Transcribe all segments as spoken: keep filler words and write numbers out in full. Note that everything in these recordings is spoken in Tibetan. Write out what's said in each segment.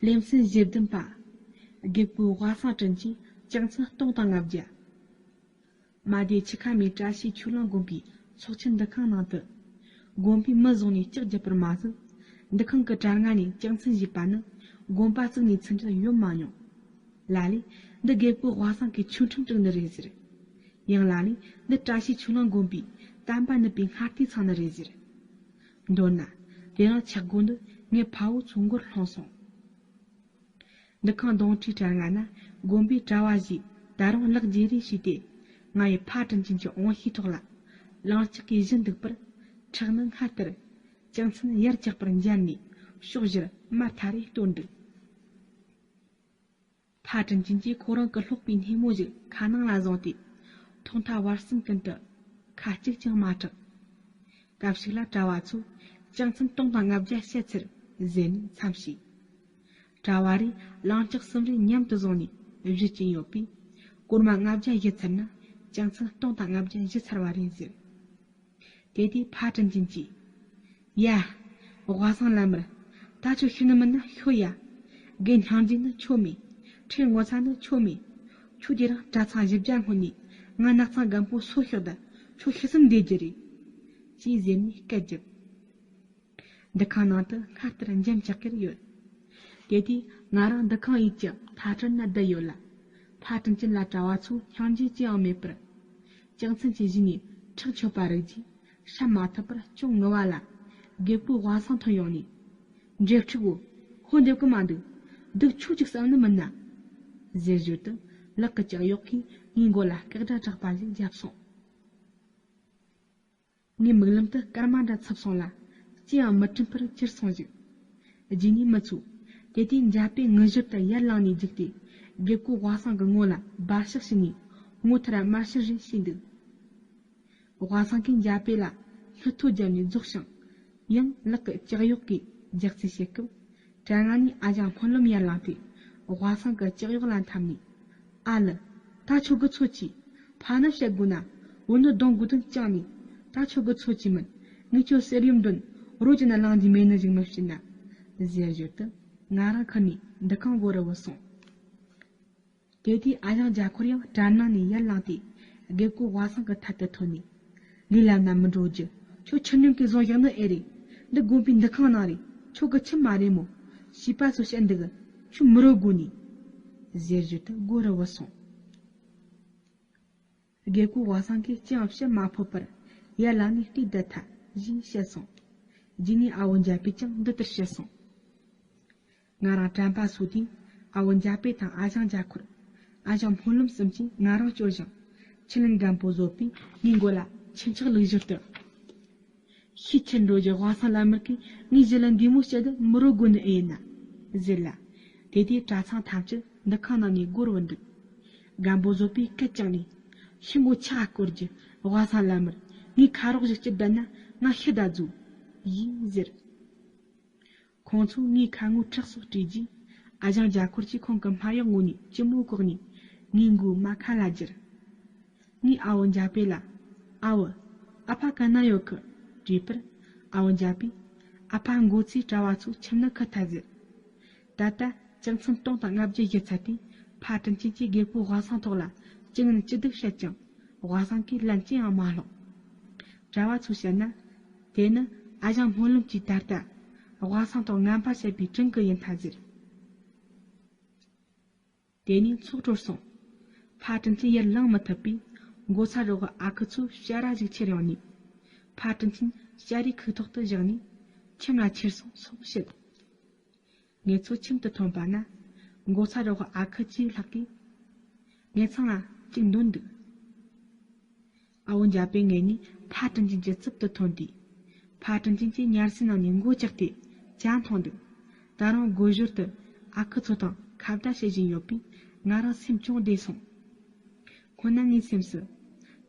ལེ་ཚན་བཞི་བདུན་པ། རྒད་པོའི་ཝ་སང་དྲིན་གྱིས་ལྕགས་ཚན་སྟོང་དང་ལྔ་བརྒྱ། མ་སྡེ་ཆུ་ཁ་མའི་བཀྲ་ཤིས་ཆོས་གླིང་དགོན་པའི་ཚོགས་ཆེན་འདུ་ཁང་ནང་དུ། དགོན་པའི་མི་བཟུང་ནས་ལྕགས་བརྒྱབ་པར་མ་ཟད། འདུ་ཁང་གི་གྲལ་ལྔ་ནས་ལྕགས་ཚན་བཞེས་པ་ནི་དགོན་པ་བཙུགས་ནས་ཚུན་ཆད་ཡོད་མ་མྱོང་། ལ་ལས། འདི་རྒད་པོའི་ཝ་སང་གི་ཆོས་ཁྲིམས་དྲུག་ནི་རེད་ཟེར། ཡང་ལ་ལས། འདི་བཀྲ་ཤིས་ཆོས་གླིང་དགོན་པའི་དམ་པ་ནུབ་པའི་སྔ་ལྟས་ཚང་ནི་རེད་ཟེར། མདོར་ན། དེ་རིང་ཆག་སྒོ་འདི་ངའི་ཕ་བོ་ཚོའི་མགོར་ལྷུང་སོང་། འདུ་ཁང་གདོང་གྲས་གྲལ་ལྔ་ན་དགོན་པའི་གྲྭ་བ་ཞིག་ད་རུང་ལག་བརྗེ་རེས་བྱས་ཏེ། ང་ཡི་ཕ་དྲིན་ཅན་གྱི་འོང་ཤས་ཐོག་ལ་ལང་ལྕགས་ཀྱིས་གཞུ་འདུག་པར། ཁྲག་ནི་སྔར་ལྟར་ལྕགས་ཚན་ཡར་བཀྱག་པར་འཇམ་ནས་ཕྱོགས་བཞིར་དམར་ཐལ་རེ་གཏོར་འདུག་ཕ་དྲིན་ཅན་གྱིས་ཁོ་རང་གི་སློག་པའི་སྣེ་མོ་ཞིག་ཁ་ནང་ལ་བཟུང་སྟེ། ཐོག་མཐའ་བར་གསུམ་ཀུན་ཏུ་ཁ་གཅིག་ཀྱང་མ་གྲགས། སྐབས་ཤིག་ལ་གྲྭ་བ་ཚོས་ལྕགས་ཚན་སྟོང་དང་ལྔ་བརྒྱ་བཤད་ཚར་ཟེར་ནས་མཚམས་བཞག་གྲྭ་བ་རེས་ལང་ལྕགས་གསུམ་རེ་མཉམ་དུ་བཟུང་ནས་གཞུ་བྱིན་ཡོད་པས། སྐོར་མ་ལྔ་བརྒྱ་བཞུ་ཚར་ན་ལྕགས་ཚན་སྟོང་དང་ལྔ་བརྒྱ་བཞུ་ཚར་བ་རེད་ཟེར། དེ་དུས་ཕ་དྲིན་ཅན་གྱིས། ཡ། ཝ་སང་བླ་མར། ད་ཁྱོད་ཤི་ནི་མིན་ན་ཤོད་ཡ། རྒན་སྙིང་རྗེ་ནི་ཁྱོད་མེད། ཁྲེལ་ངོ་ཚ་ནི་ཁྱོད་མེད། ཁྱོད་དེ་རིང་གྲྭ་ཚང་བཞི་བརྒྱ་སྔོན་ནས་ང་ནགས་ཚང་སྒམ་པོ་སོ་ཤོག་ད་ཁྱོད་ཤི་སེམས་བདེ་རྒྱུ་རེད། ཅེས་ཟེར་ནས་སྐད་བརྒྱབ། འདུ་ཁང་ནང་དུ་སྔར་ལྟར་འཇམ་ཅག་གེར་ཡོད། དེ་དུས་ང་རང་འདུ་ཁང་ཡིད་ཀྱི་མཐའ་གྲལ་ན་བསྡད་ཡོད་ལ། ཕ་དྲིན་ཅན་ལ་གྲྭ་བ་ཚོས་སྙིང་རྗེ་ཅི་ཡང་མེད་པར། ལྕགས་ཚན་གྱི་གཞུ་ནས་ཁྲག་མཆོད་པ་རིག་རྗེས་བསྲན་མ་ཐུབ་པར་ཅུང་ངུ་བ་ལ། རྒད་པོའི་ཝ་སང་ཐོན་ཡོང་ནས། འདྲེ་ཕྲུག་གོ། ཧོ་འདེབས་གི་མ་འདུག་འདུག་ཁྱོད་ཅིག་བསམ་ནི་མིན་ན། ཟེར་ཞོར་དུ་ལག་གི་ལྕགས་གཡོག་གིས་ངའི་མགོ་ལ་སྐེག་སྒྲ་དྲག་པ་ཞིག་བརྒྱབ་སོང་། ངའི་མིག་ལམ་དུ་སྐར་མ་འདྲ་འཚུབ་སོང་ལ། ཅི་ཡང་མི་དྲན་པར་གྱུར་སོང་ཞིག་རྗེས་ནས་མི་ཚོས་དེ་དུས་འཇའ་པའི་ངུ་ཞོར་དུ་ཡར་ལངས་ནས་རྒྱུགས་ཏེ། རྒད་པོ་ཝ་སང་གི་ངོ་ལ་འབར་ཤག་བྱས་ནས་ངོ་ཐུར་དམར་ཤར་རེ་བྱས་འདུག་ཝ་སང་གིས་འཇའ་པའི་ལ་སྣུ་ཐོ་བརྒྱབ་ནས་རྫོགས་ཤིང་། ཡང་ལག་གི་ལྕགས་གཡོག་གིས་རྒྱག་རྩིས་བྱེད་སྐབས། གྲལ་ལྔ་ནས་ཨ་ཞང་སྨོན་ལམ་ཡར་ལངས་ཏེ། ཝ་སང་གི་ལྕགས་གཡོག་ལ་འཐམས་ནས། ཨ་ལི། ད་ཁྱོད་ཀྱི་ཚོད་ཀྱིས། ཕ་ནི་བཤད་དགོས་ན། བུ་ནི་གདོང་དགུ་དོན་བཅངས་ནས། ད་ཁྱོད་ཀྱི་ཚོད་ཀྱིས་མིན། ངས་ཁྱོད་གསེར་ཡུམ་མགྲོན་རོ་ཅི་ན་ལང་གྱི་མེད་ནི་ཞིག་མི་བྱེད་ན། ཟེར་ཞོར་དུ་ང་རང་ཁུར་ནས་འདུ་ཁང་སྒོ་རུ་བུད་སོང་། དེ་དུས་ཨ་ཞང་རྒྱ་འཁོར་ཡང་གྲལ་ནང་ནས་ཡར་ལངས་ཏེ། རྒད་པོ་ཝ་སང་གི་ཐད་དུ་ཐོན་ནས། ལས་ལམ་ན་མི་འགྲོ་རྒྱུ། ཁྱོད་ཁྱིམ་ནང་གི་བཟོ་བཞག་ནི་ཨེ་རེད། འདི་དགོན་པའི་འདུ་ཁང་ནང་རེད། ཁྱོད་ཀྱི་ཁྱིམ་མ་རེད་མོ། བྱིས་པ་ཚོ་བཤད་འདུག་ཁྱོད་མི་རོ་དགོས་ནས། ཟེར་ཞོར་དུ་སྒོ་རུ་བུད་སོང་། རྒད་པོ་ཝ་སང་གིས་ཅང་བཤད་མ་ཕོད་པར། ཡར་ལངས་ནས་ལྟོས་བསྡད་ཐལ་ཞེས་བཤད་སོང་། རྗེས་ནས་ཨ་བོ་འཇའ་པས་ཀྱང་འདི་ལྟར་བཤད་སོང་། ང་རང་དྲན་པ་སོས་དུས། ཨ་བོ་འཇའ་པེ་དང་ཨ་ཞང་རྒྱ་འཁོར། ཨ་ཞང་སྨོན་ལམ་གསུམ་གྱིས་ང་རང་སྐྱོར་ཞིང་། ཆུ་ལེན་སྒམ་པོ་བཟོ་པས་ངའི་མགོ་ལ་ཆུ་འཁྱག་བླུགས་ཞོར་དུ། ཤས་ཆེར་འགྲོ་རྒྱུ་ཝ་སང་བླ་མར་གིས་ངའི་ཞི་ལི་འདི་མོ་བཤད་དུ་མི་རོ་དགོས་ནི་ཨེ་ཡིན་ན། ཟེར་ལ། དེ་དུས་གྲྭ་ཚང་ཐམས་ཅད་འདུ་ཁང་ནང་ནས་སྒོར་བུད་འདུག་སྒམ་པོ་བཟོ་པས་སྐད་བཅག་ནས། ཤི་མགོ་ཆག་སྐོར་གྱི་ཝ་སང་བླ་མར་ངའི་ཁ་རོག་ཞིག་སྐྱིད་ལྡན་ན་ང་ཤི་ད་རྫུ། ཡིན་ཟེར། ཁོང་ཚོས་ངའི་ཁ་ངོ་ཁྲག་སོགས་བཀྲུས་རྗེས། ཨ་ཞང་རྒྱ་འཁོར་གྱིས་ཁོང་གི་སྨ་རེའི་ངོ་ནས་ལྕི་མོ་བཀོག་ནས་ངའི་མགོའི་རྨ་ཁ་ལ་བསྒྱུར། ངས་ཨ་བོ་འཇའ་པེ་ལ། ཨ་བོ། ཨ་ཕ་ག་ན་ཡོད་གི། དྲིས་པར། ཨ་བོ་འཇའ་པེས། ཨ་ཕ་མགོ་ཚོས་གྲྭ་བ་ཚོའི་ཁྱིམ་ནི་ཁུར་ཐལ་ཟེར། ད་ལྟ་ལྕགས་ཚན་སྟོང་དང་ལྔ་བརྒྱ་བཞི་ཚར་དུས་ཕ་དྲིན་ཅན་གྱིས་རྒད་པོ་ཝ་སང་ཐོག་ལ་ལྕི་ངན་ཅི་སྡུག་བཤད་ཀྱང་ཝ་སང་གིས་ལན་ཅི་ཡང་མ་སློག་གྲྭ་བ་ཚོས་བཤད་ན། དེ་ནི་ཨ་ཞང་སྨོན་ལམ་གྱིས་ད་ལྟ་ཝ་སང་ཐོག་ངན་པ་བཤད་པའི་དྲིན་གྱིས་ཡིན་ཐལ་ཟེར། དེ་ནས་ཚོགས་གྲོལ་སོང་། ཕ་དྲིན་ཅན་ཡར་ལངས་མི་ཐུབ་པས་མགོ་ཚ་རོགས་ཀྱི་ཨ་ཁུ་ཚོས་བྱ་ར་ཞིག་ཁྱེར་ཡོང་ནས། ཕ་དྲིན་ཅན་བྱ་རའི་ཁུག་ཐོག་ཏུ་བཞག་ནས་ཁྱིམ་ལ་ཁྱེར་སོང་སོང་བཤད། ངེད་ཚོ་ཁྱིམ་དུ་ཐོན་པ་ན། མགོ་ཚ་རོགས་ཀྱི་ཨ་ཁུ་གཅིག་ལྷག་གིས། ངེད་ཚང་ང་གཅིག་འདོན་འདུག་ཨ་བོ་འཇའ་པེ་ངེད་གཉིས་ཕ་དྲིན་ཅན་གྱི་རྩིབ་ཏུ་ཐོན་དུས། ཕ་དྲིན་ཅན་གྱིས་ཉལ་སའི་ནང་ནས་མགོ་བཀྱགས་ཏེ་ཇ་འཐུང་འདུག་ད་རུང་སྒོ་ཞོར་དུ་ཨ་ཁུ་ཚོ་དང་ཁ་བརྡ་བྱེད་བཞིན་ཡོད་པས་ང་རང་སེམས་ཅུང་བདེ་སོང་། ཁོ་ན་ངའི་སེམས་སུ།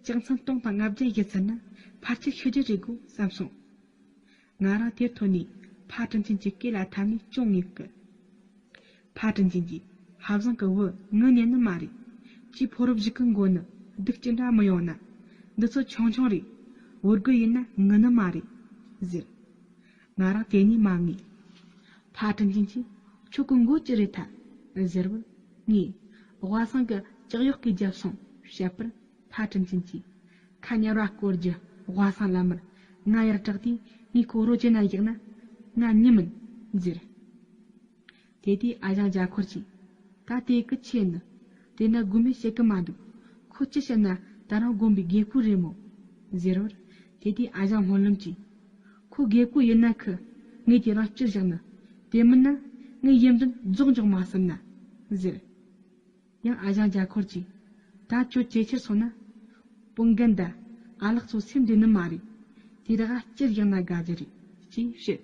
ལྕགས་ཚན་སྟོང་དང་ལྔ་བརྒྱ་བཞི་ཚར་ན་ཕལ་ཆེར་ཤི་རྒྱུ་རེད་དགོས་བསམ་སོང་། ང་རང་དེར་ཐོན་ནས་ཕ་དྲིན་ཅན་གྱི་སྐེ་ལ་འཐམས་ནས་ཅུང་ངུས་ཀི། ཕ་དྲིན་ཅན་གྱིས། ཧབ་བཟང་གི་བུ་ངུ་ཉན་ནི་མ་རེད། ཁྱོས་ཕོ་རབ་ཞིག་གི་མགོ་ནི་སྡུག་ཅི་འདྲ་མི་ཡོང་ན། འདི་ཚོ་ཆུང་ཆུང་རེད། བུ་རྒོད་ཡིན་ན་ངུ་ནི་མ་རེད། ཟེར། ང་རང་དེ་ནས་མ་ངུས། ཕ་དྲིན་ཅན་གྱིས། ཁྱོད་ཀྱི་མགོ་ཅི་རེད་ཐལ་ཟེར་བར། ངས་ཝ་སང་གི་ལྕགས་གཡོག་གིས་བརྒྱབ་སོང་བཤད་པར། ཕ་དྲིན་ཅན་གྱིས། ཁ་ཉར་བ་སྐོར་རྒྱུ་ཝ་སང་བླ་མར་ང་ཡར་དྲག་དུས་ངས་ཁོ་རོ་ཅན་ན་བཞག་ན་ང་མྱི་མིན་ཟེར། དེ་དུས་ཨ་ཞང་རྒྱ་འཁོར་གྱིས། ད་དེ་གི་ཆེད་ནི། དེ་ན་དགོས་མེད་བཤད་གི་མ་འདུག་ཁོ་ཅི་བཤད་ན་ད་རུང་དགོན་པའི་དགེ་བསྐོས་རེད་མོ། ཟེར་བར། དེ་དུས་ཨ་ཞང་སྨོན་ལམ་གྱིས། ཁོ་དགེ་བསྐོས་ཡིན་ན་ཁི། ངས་ཁྱེད་རང་སྤྱིར་བཞག་ནི། དེ་མིན་ན། ངས་ཡིན་དོན་རྫོགས་འཇོག་མ་བསམ་ན། ཟེར། ཡང་ཨ་ཞང་རྒྱ་འཁོར་གྱིས། ད་ཁྱོད་ཇེ་ཆེར་སོང་ན། དཔོན་རྒན་ད། ཨ་ལགས་ཚོ་སེམས་བདེ་ནི་མ་རེད། དེ་ར་སྤྱིར་བཞག་ན་དགའ་རྒྱུ་རེད། ཅེས་བཤད།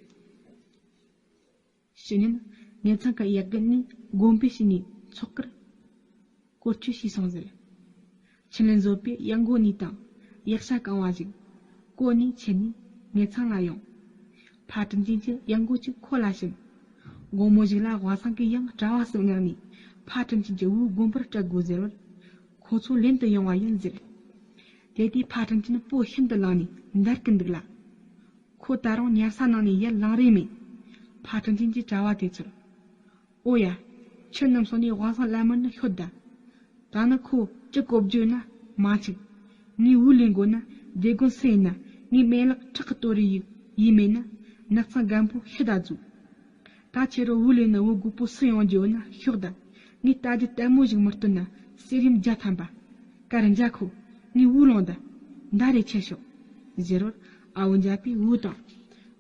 ཕྱི་ཉིན་ངེད་ཚང་གི་གཡག་རྒན་ནས་དགོན་པའི་ཕྱི་ནས་ཚོགས་ཀར་བཀོལ་སྤྱོད་བྱས་སོང་ཟེར། ཆི་ལན་བཟོད་པས་གཡག་མགོ་གཉིས་དང་གཡག་ཤ་གང་བ་ཞིག་བསྐོལ་ནས་ཁྱེར་ནས་ངེད་ཚང་ལ་ཡོང་། ཕ་དྲིན་ཅན་གྱིས་གཡག་མགོ་གཅིག་ཁོ་ལ་བྱིན། དགོང་མོ་ཞིག་ལ་ཝ་སང་གིས་ཡང་གྲྭ་བ་གསུམ་མངགས་ནས་ཕ་དྲིན་ཅན་གྱི་བུ་དགོན་པར་སྤྲད་དགོས་ཟེར་བར། ཁོ་ཚོ་ལེན་དུ་ཡོང་བ་ཡིན་ཟེར། དེ་དུས་ཕ་དྲིན་ཅན་སྤོ་ཤིན་ཏུ་ལངས་ནས་འདར་གི་འདུག་ལ། ཁོ་ད་རུང་ཉལ་ས་ནང་ནས་ཡར་ལངས་རེ་མེད། ཕ་དྲིན་ཅན་གྱིས་གྲྭ་བ་དེ་ཚོར། ཨོ་ཡ། ཁྱོད་རྣམས་སོང་ནས་ཝ་སང་བླ་མར་ནི་ཤོད་ད། ད་ནི་ཁོ་ཅི་གོ་བརྗོད་ན་མ་འཆུག་ངས་བུ་ལེན་དགོས་ན་སྡེ་དགོན་སུ་ཡིན་ན་ངས་མེ་ལག་ཁྲག་གི་གཏོར་རེ་ཡིག་ཡིས་མེད་ན་ནགས་ཚང་རྒན་པོ་ཤི་ད་རྫུ། ད་ཁྱེད་རང་བུ་ལེན་ན་བུ་རྒོད་པོ་སུ་ཡོང་རྒྱུ་ཡོད་ན་ཤོག་ད། ངས་ལྟ་རྒྱུ་ལྟད་མོ་ཞིག་མི་སྟོན་ན་གསེར་ཡམ་བརྒྱ་ཐམ་པ། ཀར་འཇའ་ཁོ། ངས་བུ་ལོང་ད། མདའ་རེ་ཁྱེར་ཤོག་ཟེར་བར་ཨ་བོ་འཇའ་པས་བུ་དང་།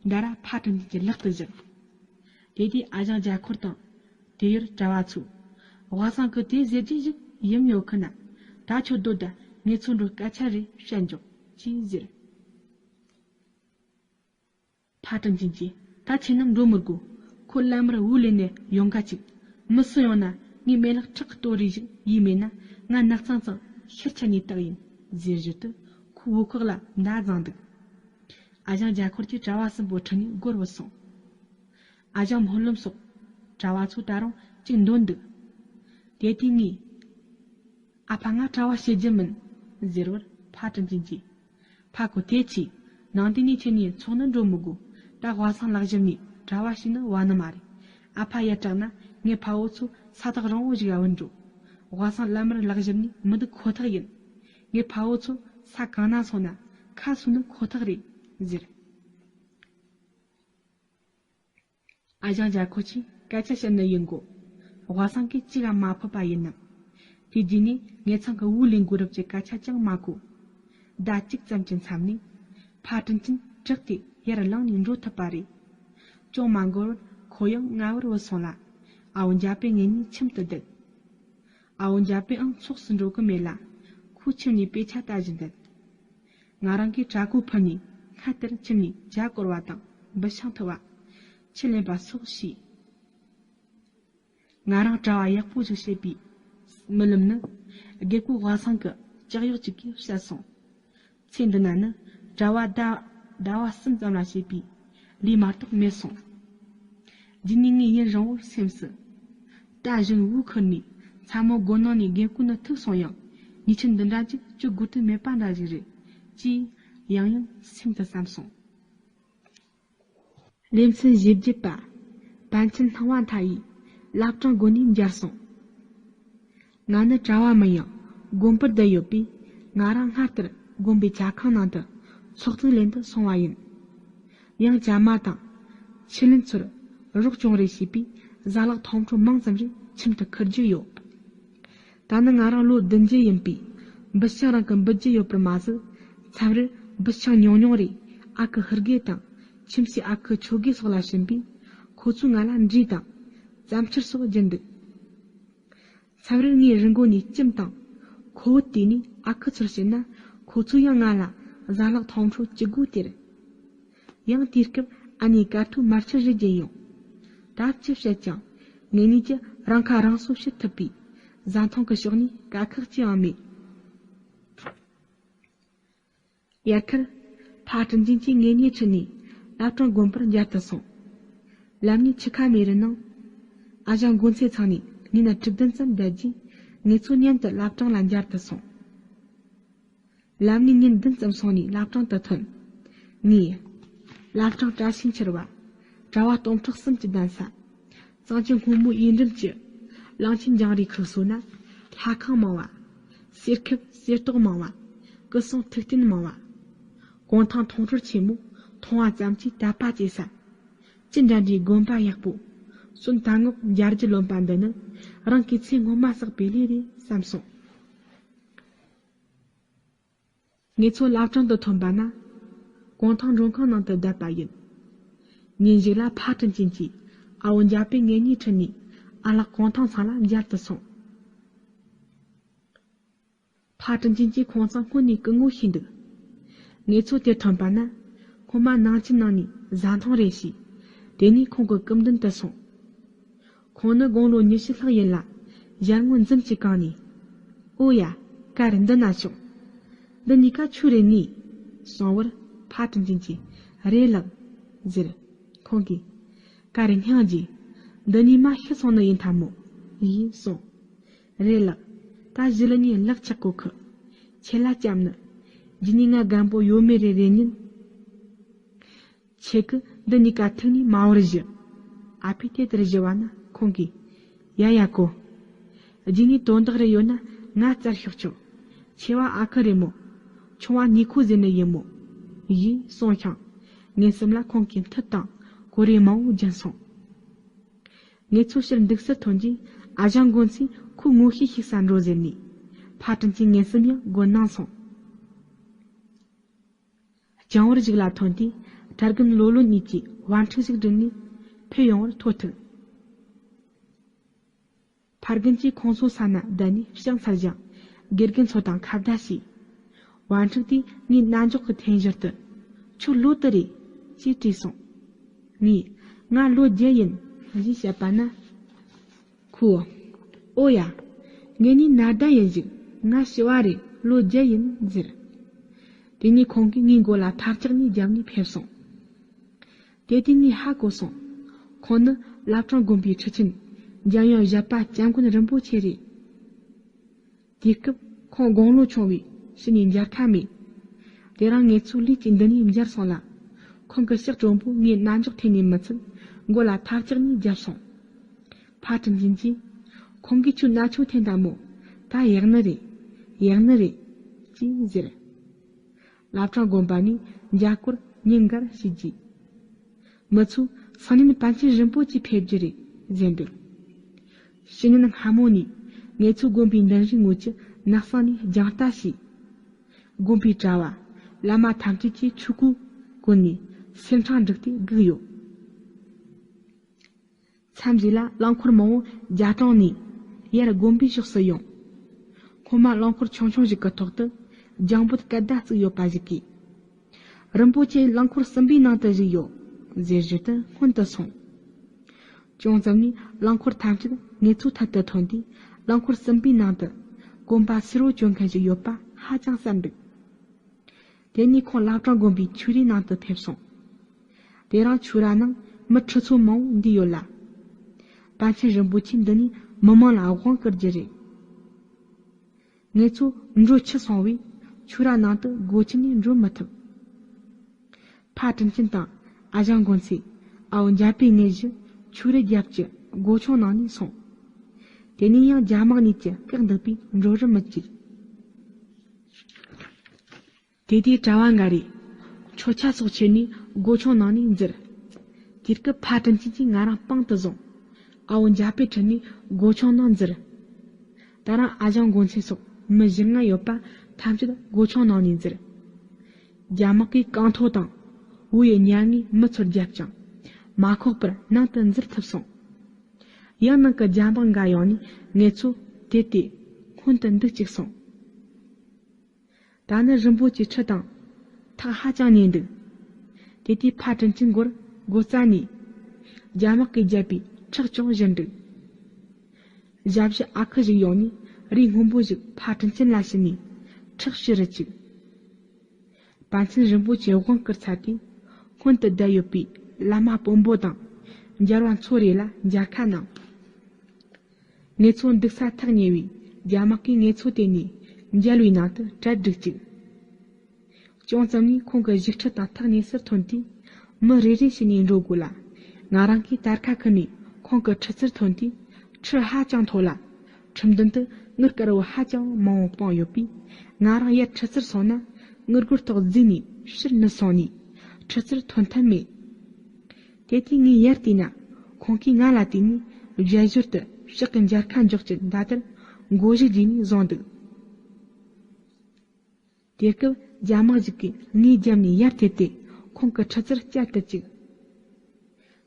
མདའ་ར་ཕ་དྲིན་ཅན་གྱི་ལག་ཏུ་བཞག་དེ་དུས་ཨ་ཞང་རྒྱ་འཁོར་དང་། དེ་ཡུལ་གྲྭ་བ་ཚོས། ཝ་སང་གི་དེ་ཟེར་རྒྱུ་ཞིག་ཡིན་ཡོད་ཁི་ན། ད་ཁྱོད་སྡོད་ད་ངེད་ཚོ་འགྲོ་སྐད་ཆ་རེ་བཤད་འཇོག་ཅེས་ཟེར། ཕ་དྲིན་ཅན་གྱིས་ད་ཁྱེད་རྣམས་འགྲོ་མི་དགོས། ཁོ་བླ་མར་བུ་ལེན་ནས་ཡོང་ག་ཅིག་མི་སུ་ཡོང་ན་ངས་མེ་ལག་ཁྲག་གི་གཏོར་རེ་ཞིག་ཡིས་མེད་ན་ང་ནགས་ཚང་ཚང་ཤར་ཆ་ནས་བཏགས་ཡིན་ཟེར་ཞོར་དུ་ཁོ་བོ་ཁོག་ལ་མདའ་བརྫངས་འདུག་ཨ་ཞང་རྒྱ་འཁོར་གྱིས་གྲྭ་བ་གསུམ་པོ་ཁྲིད་ནས་སྒོར་བུད་སོང་། ཨ་ཞང་སྨོན་ལམ་སོགས་གྲྭ་བ་ཚོ་ད་རུང་གཅིག་འདོན་འདུག་དེ་དུས་ངས། ཨ་ཕ་ང་གྲྭ་བ་བྱེད་རྒྱུ་མིན། ཟེར་བར་ཕ་དྲིན་ཅན་གྱིས། ཕ་ཁོ་དེ་ཆི། ནང་དེ་ནས་ཁྱེད་གཉིས་ཚོགས་ནི་འགྲོ་མི་དགོས། ད་ཝ་སང་ལག་ཞིབ་ནས་གྲྭ་བ་བྱས་ནི་བ་ནི་མ་རེད། ཨ་ཕ་ཡར་དྲག་ན་ངའི་ཕ་བོ་ཚོ་ས་ཐག་རིང་བོ་ཞིག་ཨ་བུད་འགྲོ། ཝ་སང་བླ་མར་ལག་ཞིབ་ནས་མི་འདུག་ཁོ་ཐག་ཡིན། ངའི་ཕ་བོ་ཚོ་ས་གང་ན་སོང་ན་ཁ་གསོ་ནི་ཁོ་ཐག་རེད་ཟེར། ཨ་ཞང་རྒྱ་འཁོར་གྱིས་སྐད་ཆ་བཤད་ནི་ཡིན་གོ། ཝ་སང་གིས་ཅི་ག་མ་ཕོད་པ་ཡིན་ནམ། དེ་རྗེས་ནས་ངེད་ཚང་གི་བུ་ལེན་དགོས་རབས་ཀྱི་སྐད་ཆ་ཅང་མ་གོ། ཟླ་གཅིག་ཙམ་གྱི་མཚམས་ནས། ཕ་དྲིན་ཅན་དྲག་སྟེ་ཡར་ལངས་ནས་འགྲོ་ཐུབ་པ་རེད། ཅུང་མ་འགོར་བར་ཁོ་ཡང་སྔ་བར་བུད་སོང་ལ། ཨ་བོ་འཇའ་པེ་ངེད་གཉིས་ཁྱིམ་དུ་བསྡད། ཨ་བོ་འཇའ་པེའང་ཚོགས་སུ་འགྲོ་གི་མེད་ལ། ཁོའི་ཁྱིམ་ནས་དཔེ་ཆ་ལྟ་བཞིན་བསྡད། ང་རང་གིས་དྲ་གོ་ཕུད་ནས་སྔ་དར་ཁྱིམ་ནས་ཇ་བསྐོལ་བ་དང་འབུ་ཤང་འཐུ་བ། ཆུ་ལེན་པ་སོགས་བྱས། ང་རང་གྲྭ་བ་ཡག་པོ་ཞིག་བྱེད་པའི་རྨི་ལམ་ནི། དགེ་བསྐོས་ཝ་སང་གི་ལྕགས་གཡོག་ཅིག་གིས་བཤད་སོང་། ཚེ་འདི་ན་ནི་གྲྭ་བ་ཟླ་ཟླ་བ་གསུམ་ཙམ་ལ་བྱེད་པའི་ལས་མ་གཏོགས་མེད་སོང་། རྗེས་ནས་ངས་ཡུན་རིང་བོར་སེམས་སུ། རྟ་བཞོན་བོའུ་ཁུར་ནས་མཚན་མོ་སྒོ་ནང་ནས་རྒན་རྒོན་ནི་ཐུག་སོང་ཡང་ཉེས་ཆད་འདི་འདྲ་ཅིག་གཅོད་དགོས་དོན་མེད་པ་འདྲ་ཞིག་རེད་ཅེས་ཡང་ཡང་སེམས་སུ་བསམ་སོང་། ལེ་ཚན་བཞི་བརྒྱད་པ། པཎ་ཆེན་སྣང་བ་མཐའ་ཡས་བླ་བྲང་དགོན་ནས་མཇལ་སོང་། ང་ནི་གྲྭ་བ་མིན་ཡང་དགོན་པར་བསྡད་ཡོད་པས་ང་རང་སྔར་ལྟར་དགོན་པའི་ཇ་ཁང་ནང་དུ་ཚོགས་གཙོས་ལེན་དུ་སོང་བ་ཡིན། ཡང་ཇ་མ་དང་། ཆུ་ལེན་ཚོར་རོགས་ཅུང་རེ་བྱས་པས་ཟ་ལག་ཐོང་ཁྲོ་མང་ཙམ་རེ་ཁྱིམ་དུ་ཁུར་རྒྱུ་ཡོད། ད་ནི་ང་རང་ལོ་བདུན་ཅུ་ཡིན་པས་འབུ་ཤང་རང་གི་འབུད་རྒྱུ་ཡོད་པར་མ་ཟད། མཚམས་རེར་འབུ་ཤང་ཉུང་ཉུང་རེ་ཨ་ཁུ་ཧུར་དགེ་དང་ཁྱིམ་མཚེས་ཨ་ཁུ་ཆོས་དགེ་སོགས་ལ་བྱིན་པས་ཁོ་ཚོས་ང་ལ་འབྲས་དང་རྩམ་ཕྱུར་སོགས་བསྒྱུར་འདུག་མཚམས་རེར་ངའི་རི་མགོ་ནས་སྐྱིམ་དང་ཁོ་བོ་བལྟས་ནས་ཨ་ཁུ་ཚོར་བྱིན་ན་ཁོ་ཚོས་ཡང་ང་ལ་ཟ་ལག་ཐོང་ཁྲོ་ཅི་དགོས་སྟེར། ཡང་དེའི་སྐབས་ཨ་ནེས་དཀར་ཐོའི་མར་ཆུ་རེ་བརྒྱབ་ཡོང་། ད་ཅི་བཤད་ཀྱང་ངེད་གཉིས་ཀྱིས་རང་ཁ་རང་གསོ་བྱེད་ཐུབ་པས་ཟ་འཐུང་གི་ཕྱོགས་ནས་དཀའ་ཁག་ཅི་ཡང་མེད། དབྱར་ཁར། ཕ་དྲིན་ཅན་གྱིས་ངེད་གཉིས་ཁྲིད་ནས་བླ་བྲང་དགོན་པར་མཇལ་དུ་སོང་། ལམ་ནས་ཆུ་ཁ་མེ་རི་ནང་། ཨ་ཞང་མགོ་ཚེ་ཚང་ནས་ཉི་མ་ཁྲི་བདུན་ཙམ་བསྡད་རྗེས་ངེད་ཚོ་མཉམ་དུ་བླ་བྲང་ལ་མཇལ་དུ་སོང་། ལམ་ནས་ཉིན་བདུན་ཙམ་སོང་ནས་བླ་བྲང་དུ་ཐོན། ངས། བླ་བྲང་བཀྲ་ཤིས་འཁྱིལ་བ། གྲྭ་བ་སྟོང་ཕྲག་གསུམ་གྱི་གདན་ས། གཙང་ཆུ་སྔོན་མོའི་དབྱེ་འགྲམ་གྱི་གླང་ཆེན་རྒྱང་རིང་ཁུག་སོ་ན། ལྷ་ཁང་མང་བ། གསེར་ཁེབས་གསེར་ཏོག་མང་བ། སྐུ་གསུང་ཐུགས་རྟེན་མང་བ། གུང་ཐང་མཐོང་གྲོལ་ཆེན་མོ་མཐོང་བ་ཙམ་གྱིས་དད་པ་སྐྱེ་ས། ཅི་འདྲ་འདྲའི་དགོན་པ་ཡག་པོ། གསོན་དར་ངོགས་འབྱར་གྱི་ལོན་པ་འདི་ནི་རང་གི་ཚེ་སྔོན་མ་བསགས་པའི་ལས་རེད་བསམ་སོང་། ངེད་ཚོ་བླ་བྲང་དུ་ཐོན་པ་ན། གུང་ཐང་མགྲོན་ཁང་ནང་དུ་བསྡད་པ་ཡིན། ཉིན་ཞིག་ལ་ཕ་དྲིན་ཅན་གྱིས་ཨ་བོ་འཇའ་པེ་ངེད་གཉིས་ཁྲིད་ནས་ཨ་ལགས་གུང་ཐང་ཚང་ལ་མཇལ་དུ་སོང་། ཕ་དྲིན་ཅན་གྱིས་ཁོང་ཚང་སྔོན་ནས་སྐུ་ངོ་ཤེས་འདུག། ངེད་ཚོ་དེར་ཐོན་པ་ན། སྔོན་མ་ནང་ཆེན་ནང་ནས་བཟའ་འཐུང་རེ་བྱས། དེ་ནས་ཁོང་གི་སྐུ་མདུན་དུ་སོང་། ཁོང་ནི་དགུང་ལོ་ཉི་ཤུ་ལྷག་ཡིན་ལ། ཞལ་ངོ་འཛུམ་གྱིས་གང་ནས། ཨོ་ཡ། ཀ་རེ་འདི་ན་ཤོག། འདི་གཉིས་ཀ་ཆུ་རེད་ནི། གསུང་བར་ཕ་དྲིན་ཅན་གྱིས་རེད་ལགས། ཟེར། ཁོང་གིས། ཀ་རེ་སྙིང་རྗེ། འདི་ནས་མ་ཤི་སོང་ནི་ཡིན་ཐལ་མོ། ཡིན་གསུངས། རེད་ལགས། ད་གཞི་ལ་ནི་ལག་ཆག་གོ་ཁི། ཁྱེད་ལ་ལྕམ་ནི། རྗེས་ནས་ང་རྒན་པོ་ཡོད་མེད་རེ་རེ་ཉིན། ཁྱེད་ཀྱི་འདི་གཉིས་ཀ་ཐུག་ནས་མ་བོར་བཞི། ཨ་ཕས་དེ་ལྟར་བཞི་བ་ན་ཁོང་གིས། ཡ་ཡ་གོ། རྗེས་ནས་དོན་དག་རེ་ཡོད་ན་ང་རྩར་ཤོག་ཆོག། ཆེ་བ་ཨ་ཁུ་རེད་མོ། ཆུང་བ་ནི་ཁོ་ཟེར་ནི་ཡིན་མོ། ཡིན་གསུངས་ཤིང་། ངའི་སེམས་ལ་ཁོང་གིས་མཐུ་དང་གོ་རེ་མང་བོ་སྦྱིན་སོང་། ངེད་ཚོ་ཕྱིར་འདུག་སར་ཐོན་རྗེས་ཨ་ཞང་མགོན་ཚེ་ཁོའི་ངོ་ཤེས་ཤིག་ས་འགྲོ་ཟེར་ནས། ཕ་དྲིན་ཅན་ངའི་སེམས་ཡང་དགོད་སྣང་སོང་། ལྕང་བར་ཞིག་ལ་ཐོན་དུས་གྲྭ་རྒན་ལོ་ལོན་གཉིས་ཀྱིས་བར་འཁྲིག་ཞིག་བསྒྲིགས་ནས་ཕེབས་ཡོང་བར་ཐོགས་ཐུབ། ཕ་རྒན་གྱིས་ཁོང་ཚོ་ས་ན་བསྡད་ནས་ཕྱག་འཚལ་ཞིང་དགེ་རྒན་ཚོ་དང་ཁ་བརྡ་བྱས། བར་འཁྲིག་དེས་ངའི་རྣ་མཆོག་གི་འཐེན་ཞོར་དུ། ཁྱོད་ལོ་དུ་རེད། ཅེས་དྲིས་སོང་། ངས། ང་ལོ་བརྒྱད་ཡིན། ཞེས་བཤད་པ་ན། ཁོས། ཨོ་ཡ། ངེད་གཉིས་ན་ཟླ་ཡིན་ཞིག། ང་བྱི་བ་རེད། ལོ་བརྒྱད་ཡིན་ཟེར། དེ་ནས་ཁོང་གིས་ངའི་མགོ་ལ་ཐག་བཅག་ནས་རྒྱབ་ནས་ཕེབས་སོང་། དེ་དུས་ངས་ཧ་གོ་སོང་། ཁོང་ནི་བླ་བྲང་དགོན་པའི་ཁྲི་ཆེན། འཇམ་དབྱངས་བཞད་པ་སྐྱབས་མགོན་རིན་པོ་ཆེ་རེད། དེ་སྐབས་ཁོང་དགུང་ལོ་ཆུང་བས་ཕྱི་ནས་མཇལ་ཁ་མེད། དེ་རིང་ངེད་ཚོ་ལུས་ཀྱི་མདུན་ནས་མཇལ་སོང་ལ། ཁོང་གི་ཕྱག་དྲོན་པོ་ངའི་རྣ་མཆོག་འཐེན་ནས་མི་ཚད། མགོ་ལ་ཐག་བཅག་ནས་བརྒྱབ་སོང་། ཕ་དྲིན་ཅན་གྱིས། ཁོང་གིས་ཁྱོད་རྣ་ཆུང་འཐེན་ད་མོ། ད་ཡག་ནི་རེད། ཡག་ནི་རེད། ཅེས་ཟེར། བླ་བྲང་དགོན་པ་ནས་མཇལ་སྐོར་ཉིན་འགར་བྱས་རྗེས། མི་ཚོས་སང་ཉིན་པཎ་ཆེན་རིན་པོ་ཆེ་ཕེབས་རྒྱུ་རེད་ཟེར་འདུག། ཕྱི་ཉིན་སྔ་མོ་ནས་ངེད་ཚོ་དགོན་པའི་མདུན་རིའི་ངོས་ཀྱི་ནགས་གསེང་ནས་རྒྱང་ལྟ་བྱས། དགོན་པའི་གྲྭ་བ། བླ་མ་ཐམས་ཅད་ཀྱིས་ཆོས་གོས་གོན་ནས་སེར་ཕྲེང་བསྒྲིགས་ཏེ་སྒུག་ཡོད། མཚམས་ཤིག་ལ་རླངས་འཁོར་མང་བོ་རྒྱ་གྲོང་ནས་ཡར་དགོན་པའི་ཕྱོགས་སུ་ཡོང་། སྔོན་མ་རླངས་འཁོར་ཆུང་ཆུང་ཞིག་གི་ཐོག་ཏུ་རྒྱང་འབོད་སྐད་བརྡ་བཙུགས་ཡོད་པ་ཞིག་གིས། རིན་པོ་ཆེ་རླངས་འཁོར་གསུམ་པའི་ནང་དུ་བཞུགས་ཡོད། ཟེར་ཞོར་དུ་སྔོན་དུ་སོང་། ཅུང་ཙམ་ནས་རླངས་འཁོར་ཐམས་ཅད་ངེད་ཚོའི་ཐད་དུ་ཐོན་དུས། རླངས་འཁོར་གསུམ་པའི་ནང་དུ་གོམ་པ་སེར་བོ་གྱོན་མཁན་ཞིག་ཡོད་པ་ཧ་ཅང་གསལ་འདུག། དེ་ནས་ཁོང་བླ་བྲང་དགོན་པའི་ཆོས་རའི་ནང་དུ་ཕེབས་སོང་། དེ་རིང་ཆོས་ར་ནང་མི་ཁྲི་ཚོ་མང་བོ་འདུས་ཡོད་ལ། པཎ་ཆེན་རིན་པོ་ཆེ་འདི་ནས་མི་མང་ལ་དབང་བསྐུར་རྒྱུ་རེད། ངེད་ཚོ་འགྲོ་ཆུད་སོང་བས་ཆོས་ར་ནང་དུ་སྒོ་ཕྱེ་ནས་འགྲོ་མི་ཐུབ། ཕ་དྲིན་ཅན་དང་ཨ་ཞང་མགོན་ཚེ། ཨ་བོ་འཇམ་དཔལ་ངེད་བཞི་ཆོས་རའི་རྒྱབ་ཀྱི་སྒོ་ཆུང་ནང་ནས་སོང་། དེ་ནས་ཡང་རྒྱ་དམག་གཉིས་ཀྱིས་བཀག་འདུག་པས་འགྲོ་རུ་མི་བཅུག། དེ་དུས་གྲྭ་བ་འགའ་རེས་མཆོད་ཆ་སོགས་ཁྱེར་ནས་སྒོ་ཆུང་ནང་ནས་འཛུལ། དེ་སྐབས་ཕ་དྲིན་ཅན་གྱིས་ང་རང་པང་དུ་བཟུང་། ཨ་བོ་འཇམ་དཔལ་ཁྲིད་ནས་སྒོ་ཆུང་ནང་འཛུལ། ད་རུང་ཨ་ཞང་མགོན་ཚེ་སོགས་མི་བཞི་ལྔ་ཡོད་པ་ཐམས་ཅད་སྒོ་ཆུང་ནང་ནས་འཛུལ། རྒྱ་དམག་གིས་རྐང་ཐོ་དང་བོའུ་ཡི་ཉལ་ངས་མི་ཚོར་བརྒྱབ་ཀྱང་མ་ཁོག་པར་ནང་དུ་འཛུལ་ཐུབ་སོང་། ཡང་ནང་གི་རྒྱ་དམག་འགའ་ཡོང་ནས་ངེད་ཚོ་དེད་དེ་སྔོན་དུ་འདུག་བཅུག་སོང་། ད་ནི་རིན་པོ་ཆེའི་ཁྲི་དང་ཐག་ཧ་ཅང་ཉེ་འདུག། དེ་དུས་ཕ་དྲིན་ཅན་མགོར་སྒོ་རྩ་ནས་རྒྱ་དམག་གིས་བརྒྱབ་པའི་ཁྲག་ཅུང་བཞུར་འདུག། ཞབས་ཕྱི་ཨ་ཁུ་ཞིག་ཡོང་ནས་རས་སྔོན་པོ་ཞིག་ཕ་དྲིན་ཅན་ལ་བྱིན་ནས་ཁྲག་བྱུག་རུ་བཅུག། པཎ་ཆེན་རིན་པོ་ཆེ་དབང་བསྐུར་ཚར་དུས་སྔོན་དུ་བསྡད་ཡོད་པའི་བླ་མ་དཔོན་པོ་དང་མཇལ་བ་ཚོ་རེ་ལ་མཇལ་ཁ་གནང་། ངེད་ཚོ་འདུག་ས་ཐག་ཉེ་བས་རྒྱ་དམག་གིས་ངེད་ཚོ་དེད་ནས་མཇལ་བའི་ནང་དུ་གྲལ་བསྒྲིགས་བཅུག། ཅུང་ཙམ་ནས་ཁོང་གི་བཞུགས་ཁྲི་དང་ཐག་ཉེ་སར་ཐོན་དུས་མི་རེ་རེ་བྱས་ནས་འགྲོ་དགོས་ལ། ང་རང་གིས་དར་ཁ་ཁུར་ནས་ ཁོང་གི་ཁྲི་ཚུར་ཐོན་དུས་ཁྲི་ཧ་ཅང་མཐོ་ལ། ཁྲི་མདུན་དུ་དངུལ་དཀར་བོ་ཧ་ཅང་མང་བོ་སྤུངས་ཡོད་པས། ང་རང་ཡར་ཁྲི་ཚུར་སོང་ན་དངུལ་སྒོར་ཐོག་བརྫིས་ནས་ཕྱིར་ནུད་སོང་ནས་ཁྲི་ཚུར་ཐོན་ཐབས་མེད། དེ་དུས་ངས་ཡར་བལྟས་ན་ཁོང་གིས་ང་ལ་བལྟས་ནས་རྒྱ་ཞོར་དུ་ཕྱག་གི་འབྱར་ཁ་འཇོག་གི་མདའ་དར་མགོ་གཞུག་བརྗེས་ནས་བཟུང་འདུག་དེ་སྐབས་རྒྱ་དམག་ཞིག་གིས་ངའི་རྒྱབ་ནས་ཡར་ཐེབས་ཏེ་ཁོང་གི་ཁྲི་ཚུར་བསྐྱར་དུ་བཅུག་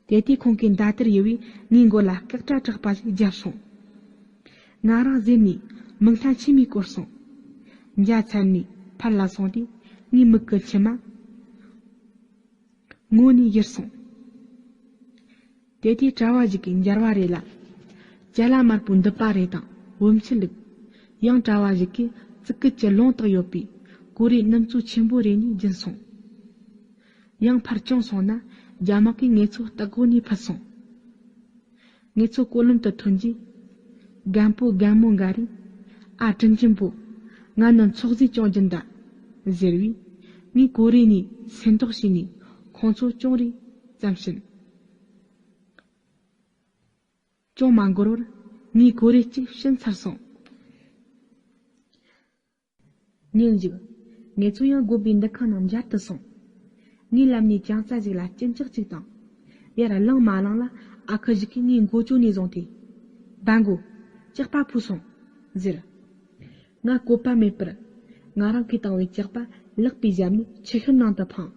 དེ་དུས་ཁོང་གིས་མདའ་དར་གཡུགས་པས་ངའི་མགོ་ལ་སྐེག་སྒྲ་དྲག་པ་ཞིག་བརྒྱབ་སོང་། ང་རང་གཟེར་ནས་མིག་མཐའ་མཆི་མས་བསྐོར་སོང་། འཇའ་ཚར་ནས་ཕར་ལ་སོང་དུས་ངའི་མིག་གི་མཆི་མ་ངོ་ནས་གྱུར་སོང་། དེ་དུས་གྲྭ་བ་ཞིག་གིས་འབྱར་བ་རེད་ལ། ཅ་ལག་དམར་པོ་མདུད་པ་རེ་དང་བུམ་ཆུ་བླུགས། ཡང་གྲྭ་བ་ཞིག་གིས་བཙུགས་སྐུད་ཀྱི་ལོང་བཏགས་ཡོད་པའི་གོ་རེ་སྣུམ་བཙོས་ཆེན་པོ་རེ་ནས་བརྒྱུད་སོང་། ཡང་ཕར་བྱུང་སོང་ན་རྒྱ་དམག་གིས་ངེད་ཚོ་སྟག་སྒོ་ནས་ཕུད་སོང་། ངེད་ཚོ་སྐོར་ལམ་དུ་ཐོན་རྗེས། རྒན་པོ་རྒན་མོ་འགའ་རེས། ཨ་དྲིན་ཅན་པོ། ང་ནི་ཚོགས་རྫས་བཅོང་རྒྱུ་འདྲ། ཟེར་བས། ངས་གོ་རེ་ནས་སེམས་རྟོགས་བྱས་ནས་ཁོང་ཚོ་བཅོང་རེས་ཙམ་བྱིན། ཅུང་མ་འགོར་བར་ངས་གོ་རེ་གཅིག་བྱིན་ཚར་སོང་། ཉིན་ཞིག་ངེད་ཚོ་ཡང་དགོན་པའི་འདུ་ཁང་ནང་མཇལ་དུ་སོང་། ངའི་ལམ་ནས་གྱང་རྩ་ཞིག་ལ་གཅིན་སྐྱག་ཅིག་དང་། ཡར་ལངས་མ་ལངས་ལ་ཨ་ཁུ་ཞིག་གིས་ངའི་མགོ་ཅོ་ནས་བཟུང་སྟེ། སྦ་མགོ། སྐྱག་པ་ཕུད་སོང་། ཟེར། ང་བཀོད་པ་མེད་པར། ང་རང་གིས་བཏང་བའི་སྐྱག་པ་ལག་པའི་ཞབས་ནས་ཆུ་ཤུར་ནང་དུ་འཕངས།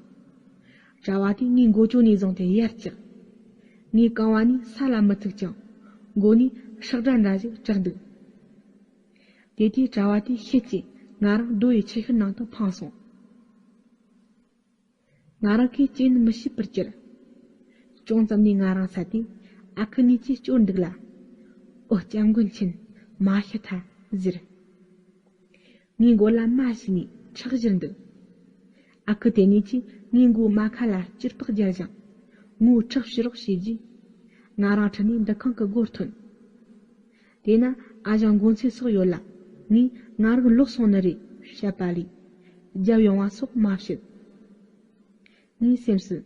གྲྭ་བ་དེས་ངའི་མགོ་ཅོ་ནས་བཟུང་སྟེ་ཡར་བཀྱགས། ངའི་རྐང་བ་ནི་ས་ལ་མི་ཐུག་ཀྱང་། མགོ་ནས་སྲེག་སྒྲ་འདྲ་ཞིག་གྲགས་འདུག་དེ་དུས་གྲྭ་བ་དེས་ཤེད་ཀྱིས་ང་རང་རྡོ་ཡི་ཆུ་ཤུར་ནང་དུ་འཕངས་སོང་། ང་རང་གིས་རྐྱེན་མི་ཤེས་པར་གྱུར། ཅུང་ཙམ་ནས་ང་རང་ས་དེས་ཨ་ཁུ་གཉིས་ཀྱིས་སྐྱོར་འདུག་ལ། ཨོ་སྐྱབས་མགོན་མཁྱེན། མ་ཤི་ཐལ་ཟེར། ངའི་མགོ་ལ་རྨ་བྱས་ནས་ཁྲག་བཞུར་འདུག་ཨ་ཁུ་དེ་གཉིས་ཀྱིས་ངའི་མགོའི་རྨ་ཁ་ལ་སྐྱུར་པགས་སྦྱར་ཞིང་། ངོ་ཁྲག་ཕྱི་རོགས་བྱས་རྗེས། ང་རང་ཁྲིད་ནས་འདུ་ཁང་གི་སྒོར་ཐོན། དེས་ན་ཨ་ཞང་མགོ་ཚོས་སོགས་ཡོད་ལ། ངས་ང་རང་ལོག་སོང་ནི་རེད་བཤད་པ་ལས། རྒྱབ་ཡོང་བ་སོགས་མ་བྱེད། ངའི་སེམས་སུ།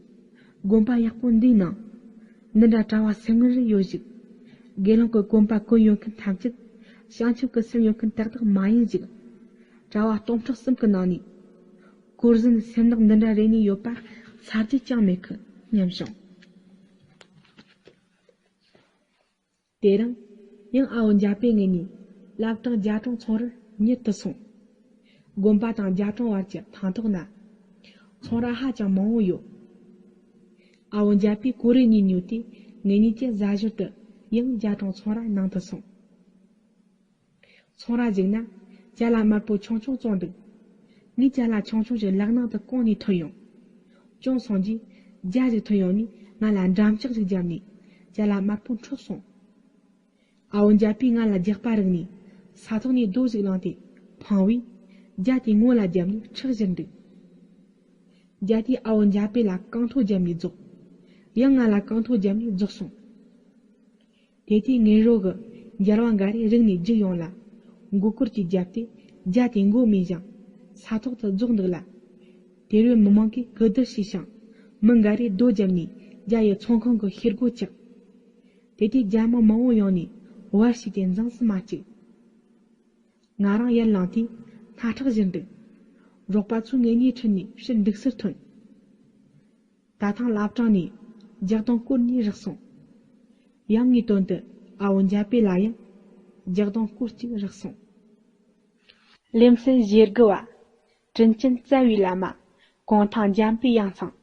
དགོན་པ་ཡག་པོ་འདིའི་ནང་། འདི་འདྲ་གྲྭ་བ་སེམས་ངན་རེ་ཡོད་ཞིག་དགེ་སློང་གི་གོམ་པ་གོན་ཡོད་མཁན་ཐམས་ཅད་བྱང་ཆུབ་ཀྱི་སེམས་ཡོད་མཁན་ཏག་ཏག་མ་ཡིན་ཞིག་གྲྭ་བ་སྟོང་ཕྲག་གསུམ་གྱི་ནང་ནས། གོ་ཟན་སེམས་ནག་འདི་འདྲ་རེ་ནས་ཡོད་པ་ཚ་རྒྱུས་ཅང་མེད་ཁུ་སྙམ་བྱུང་། དེ་རིང་ཡང་ཨ་བོ་འཇའ་པེ་ངེད་གཉིས་བླ་བྲང་རྒྱ་གྲོང་ཚོང་རར་ཉིད་དུ་སོང་། དགོན་པ་དང་རྒྱ་གྲོང་བར་གྱི་ཐང་ཐོག་ན་ཚོང་ར་ཧ་ཅང་མང་བོ་ཡོད། ཨ་བོ་འཇའ་པེས་གོ་རེ་གཉིས་ཉོས་ཏེ་ངེད་གཉིས་ཀྱིས་གཟའ་ཞོར་དུ་ཡང་རྒྱ་གྲོང་ཚོང་ར་ནང་དུ་སོང་། ཚོང་ར་ཞིག་ན་ཅ་ལག་དམར་པོ་ཆུང་ཆུང་བཙོང་འདུག་ངས་ཅ་ལག་ཆུང་ཆུང་ཞིག་ལག་ནང་དུ་བསྐོངས་ནས་ཐོན་ཡོང་། ཅུང་སོང་རྗེས་རྒྱ་ཞིག་ཐོན་ཡོང་ནས་ང་ལ་འགྲམ་ལྕག་ཞིག་བརྒྱབ་ནས་ཅ་ལག་དམར་པོ་འཕྲོག་སོང་། ཨ་བོ་འཇའ་པེས་ང་ལ་རྒྱག་པ་རིག་ནས་ས་ཐོག་ནས་རྡོ་ཞིག་བླངས་ཏེ་འཕངས་པས་རྒྱ་དེའི་ངོ་ལ་བརྒྱབ་ནས་ཁྲག་བཞུར་འདུག་རྒྱ་དེས་ཨ་བོ་འཇའ་པེ་ལ་རྐང་ཐོ་བརྒྱབ་ནས་རྫོགས། ཡང་ང་ལ་རྐང་ཐོ་བརྒྱབ་ནས་རྫོགས་སོང་། དེ་དུས་ངའི་རོགས་ཀྱི་འབྱལ་བ་འགའ་རེ་རིག་ནས་རྒྱུགས་ཡོང་ལ། མགོ་སྐོར་གྱིས་བརྒྱབ་སྟེ་རྒྱ་དེའི་མགོ་རྨས་ཤིང་ས་ཐོག་ཏུ་རྫོགས་འདུག་ལ། དེ་རུ་མི་མང་གིས་གུས་བསྡུར་བྱས་ཤིང་། མི་འགའ་རེས་རྡོ་བརྒྱབ་ནས་རྒྱ་ཡི་ཚོང་ཁང་གི་ཤེལ་སྒོ་བཅག་དེ་དུས་རྒྱ་མི་མང་བོ་ཡོང་ནས་བར་ཞིག་སྟེ་འཛིང་སུ་མ་བཅུག་ང་རང་ཡར་ལངས་དུས་སྣ་ཁྲག་བཞུར་འདུག་རོགས་པ་ཚོས་ངེད་གཉིས་ཁྲིད་ནས་ཕྱིར་འདུག་སར་ཐོན། ད་ཐེངས་བླ་བྲང་ནས་རྒྱག་དང་སྐོར་ནས་རག་སོང་། ཡང་ངའི་དོན་དུ་ཨ་བོ་འཇའ་པེ་ལ་ཡང་རྒྱག་དང་སྐོར་གཅིག་རག་སོང་། ལེ་ཚན་ཞེ་དགུ་བ། དྲིན་ཅན་རྩ་བའི་བླ་མ། གུང་ཐང་འཇམ་པའི་ཡང་ཚང་།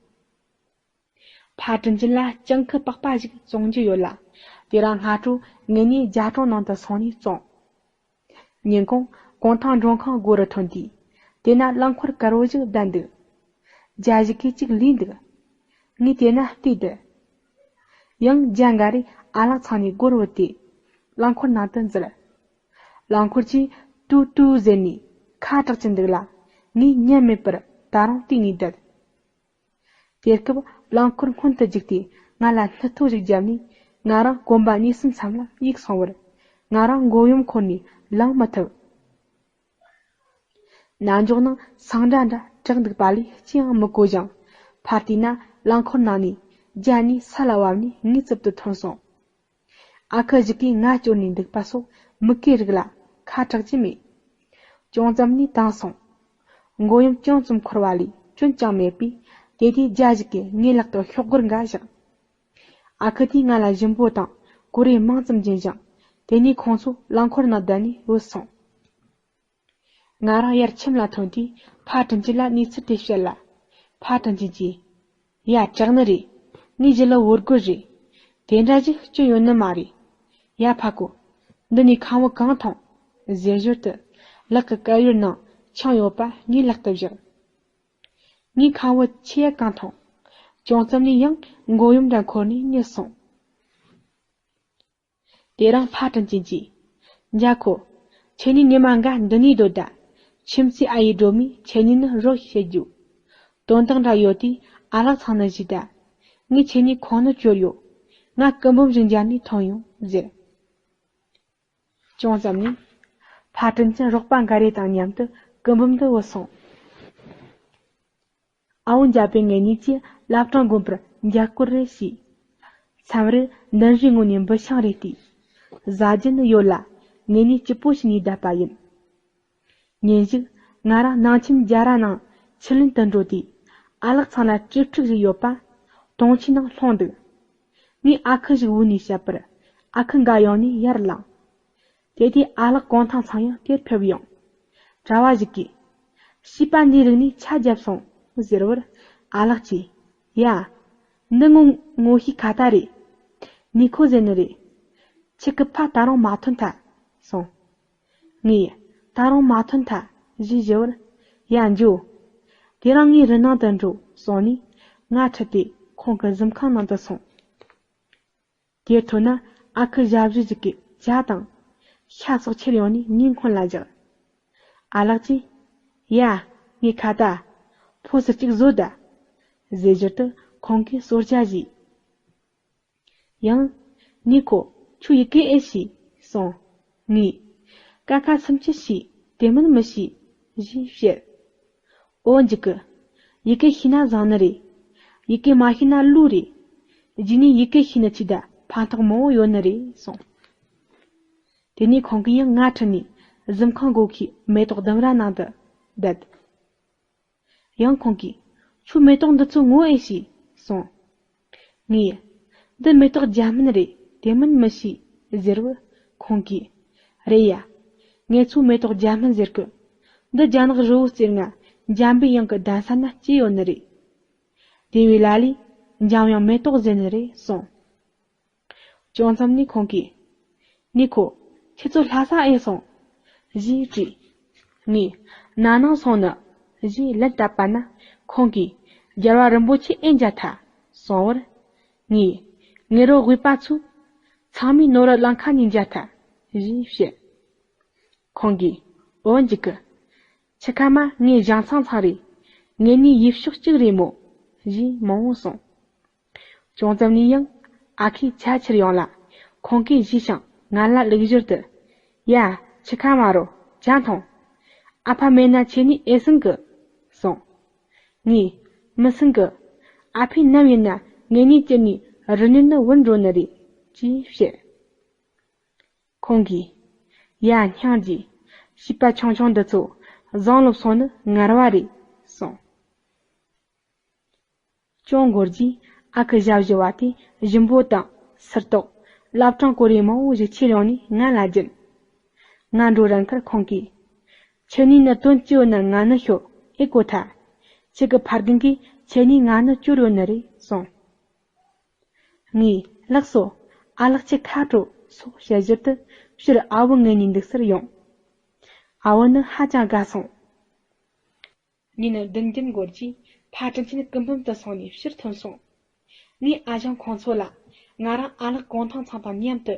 ཕ་དྲིན་ཅན་ལ་སྤྱང་ཁུ་པགས་པ་ཞིག་བཙོང་རྒྱུ་ཡོད་ལ། དེ་རིང་སྔ་དྲོ་ངེད་གཉིས་རྒྱ་གྲོང་ནང་དུ་སོང་ནས་བཙོངས། ཉིན་གུང་གུང་ཐང་མགྲོན་ཁང་སྒོ་རུ་ཐོན་དུས། དེ་ན་རླངས་འཁོར་དཀར་བོ་ཞིག་བསྡད་འདུག་རྒྱ་ཞིག་གིས་གཅིག་ལུས་འདུག་ངས་དེ་ན་བལྟས་དུས། ཡང་རྒྱ་འགའ་རེས་ཨ་ལགས་ཚང་ནས་སྒོར་བུད་དེ། རླངས་འཁོར་ནང་དུ་འཛུལ། རླངས་འཁོར་གྱིས་ཏུའུ་ཏུའུ་ཟེར་ནས་ཁ་གྲག་གིན་འདུག་ལ། ངས་ཉན་མེད་པར་ད་རུང་བལྟས་ནས་བསྡད། དེ་སྐབས་རླངས་འཁོར་སྔོན་དུ་རྒྱུགས་ཏེ་ང་ལ་སྣུད་ཐོ་ཞིག་བརྒྱབ་ནས། ང་རང་གོམ་པ་གཉིས་གསུམ་མཚམས་ལ་གཡུགས་སོང་བར། ང་རང་མགོ་ཡོམ་འཁོར་ནས་ལངས་མི་ཐུབ། ནང་འཇོག་ནང་སང་སྒྲ་འདྲ་གྲགས་འདུག་པ་ལས་ཅི་ཡང་མི་གོ་ཞིང་། ཕར་བལྟས་ན་རླངས་འཁོར་ནང་ནས་རྒྱ་གཉིས་ས་ལ་བབས་ནས་ངའི་རྩིབ་ཏུ་ཐོན་སོང་། ཨ་ཁུ་ཞིག་གིས་ང་བསྐྱོར་ནས་འདུག་པ་སོགས་མི་སྐད་རིགས་ལ་ཁ་གྲག་རྒྱུ་མེད། ཅུང་ཙམ་ནས་དྭངས་སོང་། མགོ་ཡོམ་ཅུང་ཙམ་འཁོར་བ་ལས་སྐྱོན་ཅང་མེད་པས། དེ་དུས་རྒྱ་ཞིག་གིས་ངའི་ལག་ཏུ་ཤོག་སྒོར་འགའ་བཞག། ཨ་ཁུ་དེས་ང་ལ་ཞིམ་པོ་དང་ཀོ་རེ་མང་ཙམ་སྦྱིན་ཞིང་། དེ་ནས་ཁོང་ཚོ་རླངས་འཁོར་ནང་བསྡད་ནས་བུད་སོང་། ང་རང་ཡར་ཁྱིམ་ལ་ཐོན་དུས་ཕ་དྲིན་ཅན་ལ་གནས་ཚུལ་དེ་བཤད་ལ། ཕ་དྲིན་ཅན་གྱིས། ཡ། དྲག་ནི་རེད། ངའི་ཞི་ལི་བོར་དགོས་རེད། དེ་འདྲ་ཞིག་སྐྱོན་ཡོད་ནི་མ་རེད། ཡ། ཕ་གོ། འདི་ནས་ཁམ་བུ་གང་འཐུང་། ཟེར་ཞོར་དུ་ལག་གི་དཀར་ཡོལ་ནང་ཆང་ཡོད་པ་ངའི་ལག་ཏུ་བཞག། ངས་ཁམ་བུ་ཆེ་གང་འཐུང་། ཅུང་ཙམ་ནས་ཡང་མགོ་ཡོམ་འདྲ་འཁོར་ནས་མྱུལ་སོང་། དེ་རིང་ཕ་དྲིན་ཅན་གྱིས། འཇའ་ཁོ། ཁྱེད་གཉིས་ཉི་མ་འགའ་འདི་ནས་སྡོད་ད། ཁྱིམ་མཚེས་ཨ་ཡེ་སྒྲོལ་མས་ཁྱེད་གཉིས་ནི་རོགས་བྱེད་རྒྱུ། དོན་དག་འདྲ་ཡོད་དུས་ཨ་ལགས་ཚང་ནི་ཞུས་ད། ངས་ཁྱེད་གཉིས་ཁོང་ནི་བསྐྱོར་ཡོད། ང་སྐུ་འབུམ་ཞིག་མཇལ་ནས་ཐོན་ཡོང་ཟེར། ཅུང་ཙམ་ནས། ཕ་དྲིན་ཅན་རོགས་པ་འགའ་རེ་དང་མཉམ་དུ་སྐུ་འབུམ་དུ་བུད་སོང་། ཨ་བོ་འཇའ་པེ་ངེད་གཉིས་ཀྱིས་བླ་བྲང་དགོན་པར་མཇལ་སྐོར་རེ་བྱས། མཚམས་རེར་འདི་འདྲའི་ངོས་ནས་འབུད་ཤིང་རེ་བལྟས། ཟ་རྒྱུ་ནི་ཡོད་ལ། ངེད་གཉིས་སྐྱིད་པོ་བྱས་ནས་བསྡད་པ་ཡིན། ཉིན་ཞིག་ང་རང་ནང་ཁྱིམ་རྒྱ་ར་ནང་ཆུ་ལེན་དུ་འགྲོ་དུས། ཨ་ལགས་ཚང་ལ་གྲིབ་ཕྲུག་ཞིག་ཡོད་པ། དོང་ཆུའི་ནང་ལྷུང་འདུག། ངས་ཨ་ཁུ་ཞིག་བོས་ནས་བཤད་པར། ཨ་ཁུ་འགའ་ཡོང་ནས་ཡར་ལངས། དེ་དུས་ཨ་ལགས་གུང་ཐང་ཚང་ཡང་དེར་ཕེབས་ཡོང་། གྲྭ་བ་ཞིག་གིས། བྱིས་པ་འདིའི་རིགས་ནས་ཆ་བརྒྱབ་སོང་། ཟེར་བར། ཨ་ལགས་ཀྱིས། ཡ། འདི་ངོ་ངོ་ཤེས་ཁ་ཏ་རེད། ནི་ཁོ་ཟེར་ནི་རེད། ཁྱེད་ཀྱི་ཕ་ད་རུང་མ་ཐོན་ཐལ། གསུངས། ངས། ད་རུང་མ་ཐོན་ཐལ། ཞེས་ཞུ་བར། ཡ། འགྱོ། དེ་རིང་ངའི་རུ་ནང་དུ་འགྲོ། གསུངས་ནས། ང་ཁྲིད་དེ་ཁོང་གི་གཟིམ་ཁང་ནང་དུ་སོང་། དེར་ཐོན་ན་ཨ་ཁུ་ཞབས་ཞུ་ཞིག་གིས་ཇ་དང་། ཤ་སོགས་ཁྱེར་ཡོང་ནས་ངའི་སྔོན་ལ་བཞག། ཨ་ལགས་ཀྱིས། ཡ། ངའི་ཁ་ཏ། ཕོ་སི་གཅིག་བཟོ་ད། ཟེར་ཞོར་དུ་ཁོང་གིས་གསོལ་ཇ་བཞེས། ཡང་། ནི་ཁོ། ཁྱོད་ཡི་གེ་ཨེ་ཤེས། གསུངས། ངས། ཀ་ཁ་སུམ་ཅུ་ཤེས། དེ་མིན་མི་ཤེས། ཞེས་བཤད། འོ་འཇིགས་གི། ཡི་གེ་ཤེས་ན་བཟང་ནི་རེད། ཡི་གེ་མ་ཤེས་ན་བླུ་རེད། རྗེས་ནས་ཡི་གེ་ཤེས་ནི་ཆེད་དུ་ཕན་ཐོགས་མང་བོ་ཡོད་ནི་རེད་གསུངས། དེ་ནས་ཁོང་གིས་ཡང་ང་ཁྲིད་ནས་གཟིམ་ཁང་སྒོ་ཁའི་མེ་ཏོག་ལྡུམ་ར་ནང་དུ་བསྡད། ཡང་ཁོང་གིས། ཁྱོད་མེ་ཏོག་འདི་ཚོ་ངོ་ཨེ་ཤེས། གསུངས། ངས། འདི་མེ་ཏོག་ཇ་སྨན་རེད། དེ་མིན་མི་ཤེས། ཟེར་བར། ཁོང་གིས། རེད་ཡ། ངས་ཚོ་མེ་ཏོག་ཇ་སྨན་ཟེར་གི། འདི་རྒྱ་ནག་རི་བོ་རྩེ་ལྔ་འཇམ་པའི་དབྱངས་ཀྱི་གདན་ས་ན་སྐྱེས་ཡོད་ནི་རེད། དེ་བས་ལ་ལས་འཇམ་དབྱངས་མེ་ཏོག་ཟེར་ནི་རེད་གསུངས། ཅུང་ཙམ་ནས་ཁོང་གིས། ནི་ཁོ། ཁྱེད་ཚོ་ལྷ་ས་ཨེ་སོང་། ཞེས་དྲིས། ངས། ན་ནིང་སོང་ནི། ཞེས་ལན་བཏབ་པ་ན། ཁོང་གིས། རྒྱལ་བ་རིན་པོ་ཆེ་ཨེ་མཇལ་ཐལ། གསུང་བར། ངས། ངེད་རང་དབུས་པ་ཚོས། ཚང་མས་ནོར་བུ་གླིང་ཁ་ནས་མཇལ་ཐལ། ཞེས་བཤད། ཁོང་གིས། འོ་འཇིགས་གི། ཁྱི་ཁ་མ་ངའི་ཞང་ཚང་ཚང་རེད། ངེད་གཉིས་ཡུལ་ཕྱོགས་གཅིག་རེད་མོ། ཞེས་མང་བོ་གསུངས། ཅུང་ཙམ་ནས་ཡང་ཨ་ཁུས་ཇ་ཁྱེར་ཡོང་ལ། ཁོང་གིས་བཞེས་ཤིང་ང་ལ་བླུགས་ཞོར་དུ། ཡ། ཁྱི་ཁ་མ་རོ། ཇ་འཐུང་། ཨ་ཕ་མེད་ན་ཁྱེད་གཉིས་ཨེ་སྲུང་གི། གསུངས། ངས། མི་སྲུང་གི། ཨ་ཕས་ནམ་ཡིན་ན་ངེད་གཉིས་སྐྱིད་ནས་རི་ནས་ནི་བུད་འགྲོ་ནི་རེད། ཅེས་བཤད། ཁོང་གིས། ཡ། སྙིང་རྗེ། བྱིས་པ་ཆུང་ཆུང་འདི་ཚོ་བཟང་ལོབས་སོང་ནི་ངར་བ་རེད། གསུངས། ཅུང་འགོར་རྗེས་ཨ་ཁུ་ཞབས་ཞུ་བ་དེས་ཞིམ་པོ་དང་སིལ་ཏོག་བླ་བྲང་གོ་རེ་མང་བོ་ཞིག་ཁྱེར་ཡོང་ནས་ང་ལ་སྦྱིན། ང་འགྲོ་རན་ཁར་ཁོང་གིས། ཁྱེད་གཉིས་ནི་དོན་ཅི་ཡོད་ན་ང་ནི་ཤོད་ཨེ་གོ་ཐལ། ཁྱེད་ཀྱི་ཕ་རྒན་གྱིས་ཁྱེད་གཉིས་ང་ནི་བསྐྱུར་ཡོད་ནི་རེད་གསུངས། ངས་ལགས་སོ། ཨ་ལགས་ཁྱེད་ཁ་དྲོ་སོགས་བཤད་ཞོར་དུ་ཕྱིར་ཨ་བོ་ངེད་གཉིས་འདུག་སར་ཡོང་། ཨ་བོ་ནི་ཧ་ཅང་དགའ་སོང་། ཉིན་བདུན་བདུན་འགོར་རྗེས་ཕ་དྲིན་ཆེན་སྐུ་འབུམ་དུ་སོང་ནས་ཕྱིར་ཐོན་སོང་། ངས་ཨ་ཞང་ཁོང་ཚོ་ལ་ང་རང་ཨ་ལགས་གུང་ཐང་ཚང་དང་མཉམ་དུ་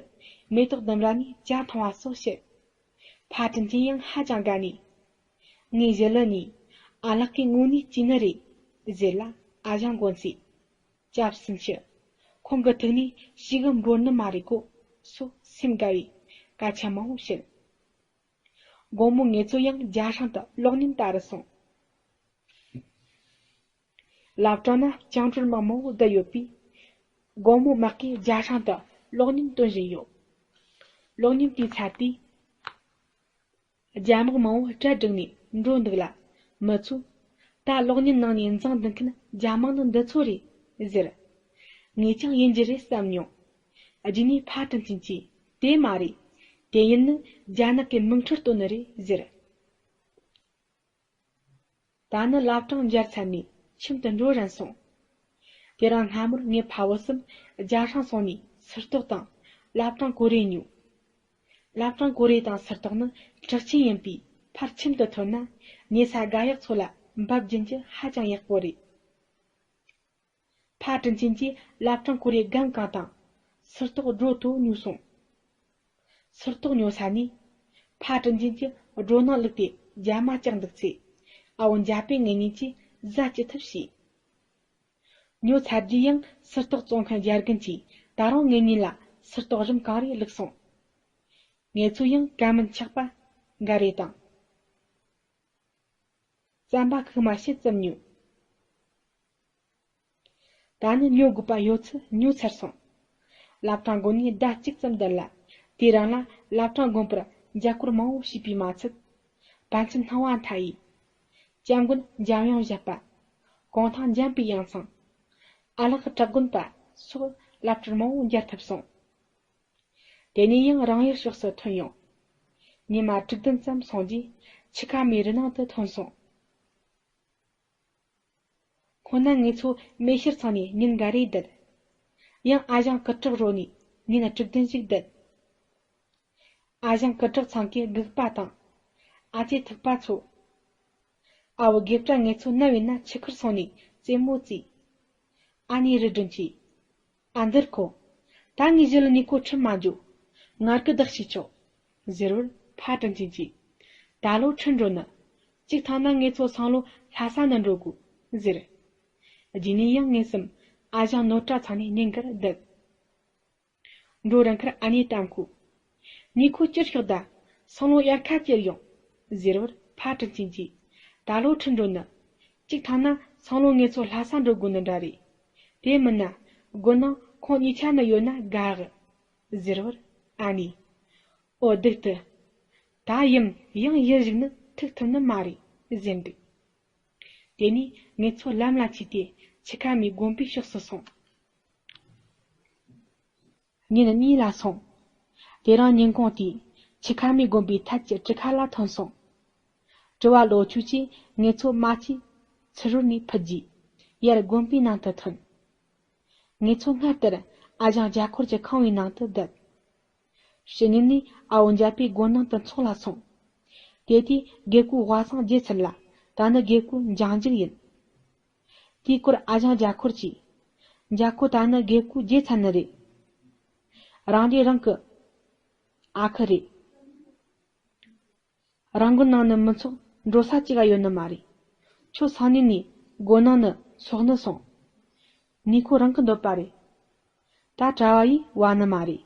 མེ་ཏོག་ལྡུམ་ར་ནས་ཇ་འཐུང་བ་སོགས་བཤད། ཕ་དྲིན་ཆེན་ཡང་ཧ་ཅང་དགའ་ནས། ངའི་ཞི་ལི་ནས་ཨ་ལགས་ཀྱིས་དངོས་གནས་སྐྱིད་ནི་རེད་ཟེར་ལ་ཨ་ཞང་མགོན་གསལ། སྐྱབས་སུ་མཆི། ཁོང་གི་ཐུགས་ནས་ཞེ་གི་འབོར་ནི་མ་རེད་གོ། སོགས་སེམས་དགའ་བའི་སྐད་ཆ་མང་བོ་བཤད། དགོང་མོ་ངེད་ཚོ་ཡང་རྒྱ་སྲང་དུ་གློག་བརྙན་ལྟ་རུ་སོང་། བླ་བྲང་ན་སྤྱང་གྲུང་མི་མང་བོ་བསྡད་ཡོད་པས། དགོང་མོ་དམག་གིས་རྒྱ་སྲང་དུ་གློག་བརྙན་སྟོན་བཞིན་ཡོད། གློག་བརྙན་དེའི་ཚར་དུས། རྒྱ་དམག་མང་བོ་གྲལ་བསྒྲིགས་ནས་འགྲོ་འདུག་ལ། མི་ཚོས། ད་གློག་བརྙན་ནང་ནས་འཛིང་འདུག་མཁན་རྒྱ་དམག་ནི་འདི་ཚོ་རེད། ཟེར། ངས་ཀྱང་ཡིན་རྒྱུ་རེད་བསམ་མྱོང་། རྗེས་ནས་ཕ་དྲིན་ཆེན་གྱིས། དེ་མ་རེད། དེ་ཡིན་ནི་རྒྱ་ནག་གི་མིག་འཕྲུལ་སྟོན་ནི་རེད་ཟེར། ད་ནི་བླ་བྲང་མཇལ་ཚར་ནས་ཁྱིམ་དུ་འགྲོ་རན་སོང་། དེ་རིང་སྔ་མོར་ངའི་ཕ་བུ་གསུམ་རྒྱ་སྲང་སོང་ནས་སུར་ཏོག་དང་བླ་བྲང་ཀོ་རེ་ཉོས། བླ་བྲང་ཀོ་རེ་དང་སུར་ཏོག་ནི་གྲགས་ཆེན་ཡིན་པས། ཕར་ཁྱིམ་དུ་ཐོན་ན་ཉེ་ས་དགའ་ཡག་ཚོ་ལ་འབབ་སྦྱིན་རྒྱུ་ཧ་ཅང་ཡག་པོ་རེད། ཕ་དྲིན་ཆེན་གྱིས་བླ་བྲང་ཀོ་རེ་སྒམ་གང་དང་། སུར་ཏོག་སྒྲོ་དོ་ཉོས་སོང་། སུར་ཏོག་ཉོ་ས་ནས། ཕ་དྲིན་ཆེན་གྱིས་སྒྲོ་ནང་བླུགས་ཏེ་རྒྱ་མ་བཀྱགས་འདུག་ཚེ། ཨ་བོ་འཇའ་པེ་ངེད་གཉིས་ཀྱིས་བཟའ་ཅི་ཐུབ་བྱས། ཉོ་ཚར་རྗེས་ཡང་སུར་ཏོག་བཙོང་མཁན་རྒྱ་རྒན་གྱིས་ད་རུང་ངེད་གཉིས་ལ་སུར་ཏོག་རིན་གང་རེ་བླུགས་སོང་། ངེད་ཚོ་ཡང་ཀ་མིན་ཆག་པ་འགའ་རེ་དང་། རྩམ་པ་ཁུག་མ་ཕྱེད་ཙམ་ཉོས། ད་ནི་ཉོ་དགོས་པ་ཡོད་ཚད་ཉོ་ཚར་སོང་། བླ་བྲང་དགོན་ནས་ཟླ་གཅིག་ཙམ་བསྡད་ལ། དེ་རིང་ལ་བླ་བྲང་དགོན་པར་མཇལ་སྐོར་མང་བོ་བྱས་པས་མ་ཚད། པཎ་ཆེན་སྣང་བ་མཐའ་ཡས། སྐྱབས་མགོན་འཇམ་དབྱངས་བཞད་པ། གུང་ཐང་འཇམ་པའི་དབྱངས་ཚང་། ཨ་ལགས་བྲག་དགོན་པ་སོགས་བླ་སྤྲུལ་མང་བོ་མཇལ་ཐུབ་སོང་། དེ་ནས་ཡང་རང་ཡུལ་ཕྱོགས་སུ་ཐོན་ཡོང་། ཉི་མ་དྲུག་བདུན་ཙམ་སོང་རྗེས་ཆུ་ཁ་མའི་རི་ནང་དུ་ཐོན་སོང་། ཁོ་ན་ངེད་ཚོ་མེ་ཤར་ཚང་ནས་ཉིན་འགའ་རེ་བསྡད། ཡང་ཨ་ཞང་སྐུ་དྲག་རོ་ནས་ཉིན་དྲུག་བདུན་ཞིག་བསྡད། ཨ་ཞང་སྐུ་དྲག་ཚང་གི་སྒུག་པ་དང་། ཨ་ཅེ་ཐུག་པ་ཚོ། ཨ་བུ་དགེ་བཀྲ་ངེད་ཚོ་ནམ་ཡིན་ན་ཆུ་ཁར་སོང་ནས་རྩེད་མོ་རྩེས། ཨ་ནེ་རི་སྒྲོན་གྱིས། ཨ་འདིར་ཁོ། ད་ངས་གཞི་ལ་ནུས་ཁོ་ཁྲིམས་མ་འཇོག་ངར་གི་བདག་བྱེད་ཆོག་ཟེར་བར་ཕ་དྲིན་ཆེན་གྱིས། ད་ལོ་ཁྲིད་འགྲོ་ནི། གཅིག་ཐང་ན་ངེད་ཚོ་སང་ལོ་ལྷ་ས་ནས་འགྲོ་དགོས་ཟེར། རྗེས་ནས་ཡང་ངེད་གསུམ་ཨ་ཞང་ནོར་བཀྲ་ཚང་ནས་ཉིན་འགར་བསྡད། འགྲོ་རན་ཁར་ཨ་ནེ་ལྟ་མཁོ། ནུས་ཁོ་ཅིར་ཤོག་ད། སང་ལོ་དབྱར་ཁ་ཅིར་ཡོང་། ཟེར་བར་ཕ་དྲིན་ཆེན་གྱིས། ད་ལོ་ཁྲིད་འགྲོ་ནི། གཅིག་ཐང་ན་སང་ལོ་ངེད་ཚོ་ལྷ་ས་འགྲོ་དགོས་ནི་འདྲ་རེད། དེ་མིན་ན། དགོན་ནང་ཁོང་གཉིས་ཆ་ནི་ཡོད་ན་དགའ་གི་ཟེར་བར་ཨ་ནེ། ཨོ་སྡུག་ཏུ། ད་ཡུམ་ཡང་ཡུལ་ཞིག་ནི་ཐུག་ཐུབ་ནི་མ་རེད་ཟེར་འདུག་དེ་ནས་ངེད་ཚོ་ལམ་ལ་ཆས་ཏེ་ཆུ་ཁ་མའི་དགོན་པའི་ཕྱོགས་སུ་སོང་། ཉིན་གཉིས་ལ་སོང་། དེ་རིང་ཉིན་གུང་དེ་ཆུ་ཁ་མའི་དགོན་པའི་ཐད་ཀྱི་གྲུ་ཁ་ལ་ཐོན་སོང་། གྲུ་བ་ལོ་ཆུ་ཆེ་ངེད་ཚོ་མ་ཆེ་ཚུར་རོལ་ནས་ཕུད་རྗེས་ཡར་དགོན་པའི་ནང་དུ་ཐོན། ངེད་ཚོ་སྔར་ལྟར་ཨ་ཞང་རྒྱ་འཁོར་གྱི་ཁང་བའི་ནང་དུ་བསྡད། ཕྱི་ཉིན་ནས་ཨ་བོ་འཇའ་པའི་སྒོ་ནང་དུ་ཚོགས་ལ་སོང་། དེ་དུས་དགེ་བསྐོས་ཝ་སང་རྗེས་ཚར་ལ་ད་ནི་དགེ་བསྐོས་འཇང་འཇིག་ཡིན། དེའི་སྐོར་ཨ་ཞང་རྒྱ་འཁོར་གྱིས། རྒྱ་འཁོར་ད་ནི་དགེ་བསྐོས་རྗེས་ཚར་ནི་རེད། རང་རེ་རང་གི་ཨ་ཁུ་རེད། རང་དགོན་ནང་ནི་མི་ཚོགས་འགྲོ་ས་གཅིག་ག་ཡོད་ནི་མ་རེད། ཁྱོད་སང་ཉིན་ནས་སྒོ་ནང་ནི་སོག་ནི་སོང་། ནུས་ཁོ་རང་གི་འདོད་པ་རེད། ད་གྲྭ་བ་ཡིས་བ་ནི་མ་རེད།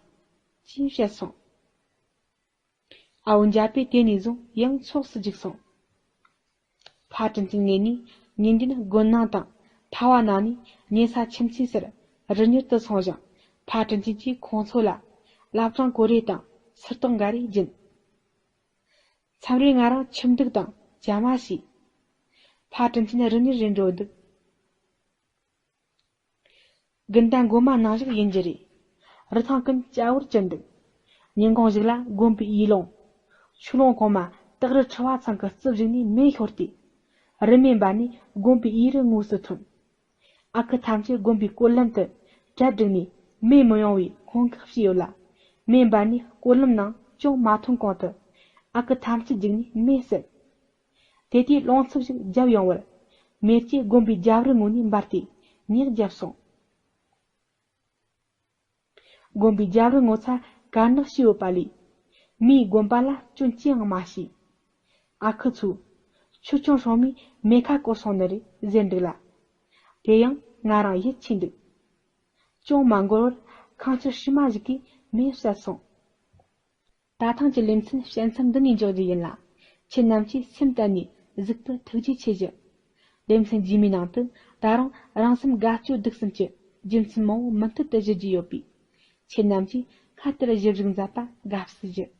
ཅེས་བཤད་སོང་། ཨ་བོ་འཇའ་པེ་དེ་ནས་བཟུང་ཡང་ཚོགས་སུ་འཇུག་སོང་། ཕ་དྲིན་ཆེན་ངེད་གཉིས་ཉིན་རྒྱུན་དགོན་ནང་དང་ཐ་བ་ན་ནས་ཉེ་ས་ཁྱིམ་མཚེས་སར་རི་ཉུལ་དུ་སོང་ཞིང་ཕ་དྲིན་ཆེན་གྱིས་ཁོང་ཚོ་ལ་བླ་བྲང་ཀོ་རེ་དང་སུར་ཏོག་འགའ་རེ་སྦྱིན། མཚམས་རེ་ང་རང་ཁྱིམ་འདུག་དང་ཇ་མ་བྱས། ཕ་དྲིན་ཆེན་རི་ཉུལ་རེ་འགྲོ་འདུག་དགུན་ཟླ་འགོ་མ་ནང་བཞིན་ཡིན་རྒྱུ་རེད། རི་ཐང་ཀུན་སྐྱ་བོར་གྱུར་འདུག་ཉིན་གུང་ཞིག་ལ་དགོན་པའི་ཡུལ་ལུང་། ཆུ་ཀླུང་གོང་མ་སྟག་རི་ཁྲི་བ་ཚང་གི་རྩིབས་ཞིག་ནས་མེ་ཤོར་ཏེ། རི་མེ་འབར་ནས་དགོན་པའི་ཡུལ་རི་ངོས་སུ་ཐོན། ཨ་ཁུ་ཐམས་ཅད་དགོན་པའི་སྐོར་ལམ་དུ་གྲལ་བསྒྲིགས་ནས་མེ་མི་ཡོང་བའི་དཔུང་ཁག་བྱས་ཡོད་ལ། མེ་འབར་ནས་སྐོར་ལམ་ནང་ཅུང་མ་ཐོན་གོང་དུ་ཨ་ཁུ་ཐམས་ཅད་འཇིགས་ནས་མེ་བསད། དེ་དུས་རླུང་འཚུབ་ཞིག་རྒྱབ་ཡོང་བར། མེ་ལྕེ་དགོན་པའི་རྒྱབ་རི་ངོས་ནས་འབར་ཏེ་ཉེག་བརྒྱབ་སོང་། དགོན་པའི་རྒྱབ་རི་ངོས་ཚ་དཀར་ནག་ཕྱེ་ཡོད་པ་ལས། མིས་དགོན་པ་ལ་སྐྱོན་ཅི་ཡང་མ་བྱས། ཨ་ཁུ་ཚོས། ཆུ་ཆུང་སྲུང་མས་མེ་ཁ་བསྐོར་སོང་ནི་རེད་ཟེར་འདུག་ལ། དེ་ཡང་ང་རང་ཡིད་ཆེས་འདུག་ཅུང་མ་འགོར་བར་ཁང་ཆུང་ཧྲིལ་མ་ཞིག་གིས་མེ་བསད་སོང་། ད་ཐེངས་ཀྱི་ལེ་ཚན་དཔྱད་མཚམས་འདི་ནས་འཇོག་རྒྱུ་ཡིན་ལ། ཁྱེད་རྣམས་ཀྱིས་སེམས་གཏད་ནས་གཟིགས་པར་ཐུགས་རྗེ་ཆེ་ཞུ། ལེ་ཚན་རྗེས་མའི་ནང་དུ་ད་རུང་རང་སེམས་དགའ་སྐྱོ་སྡུག་གསུམ་གྱི་རྒྱུ་མཚན་མང་བོ་མུ་མཐུད་དུ་ཞུ་རྒྱུ་ཡོད་པས། ཁྱེད་རྣམས་ཀྱིས་ ཁ་ལྟར་གཞི་རིག་མཛད་པ་དགའ་བསུ་ཞུ།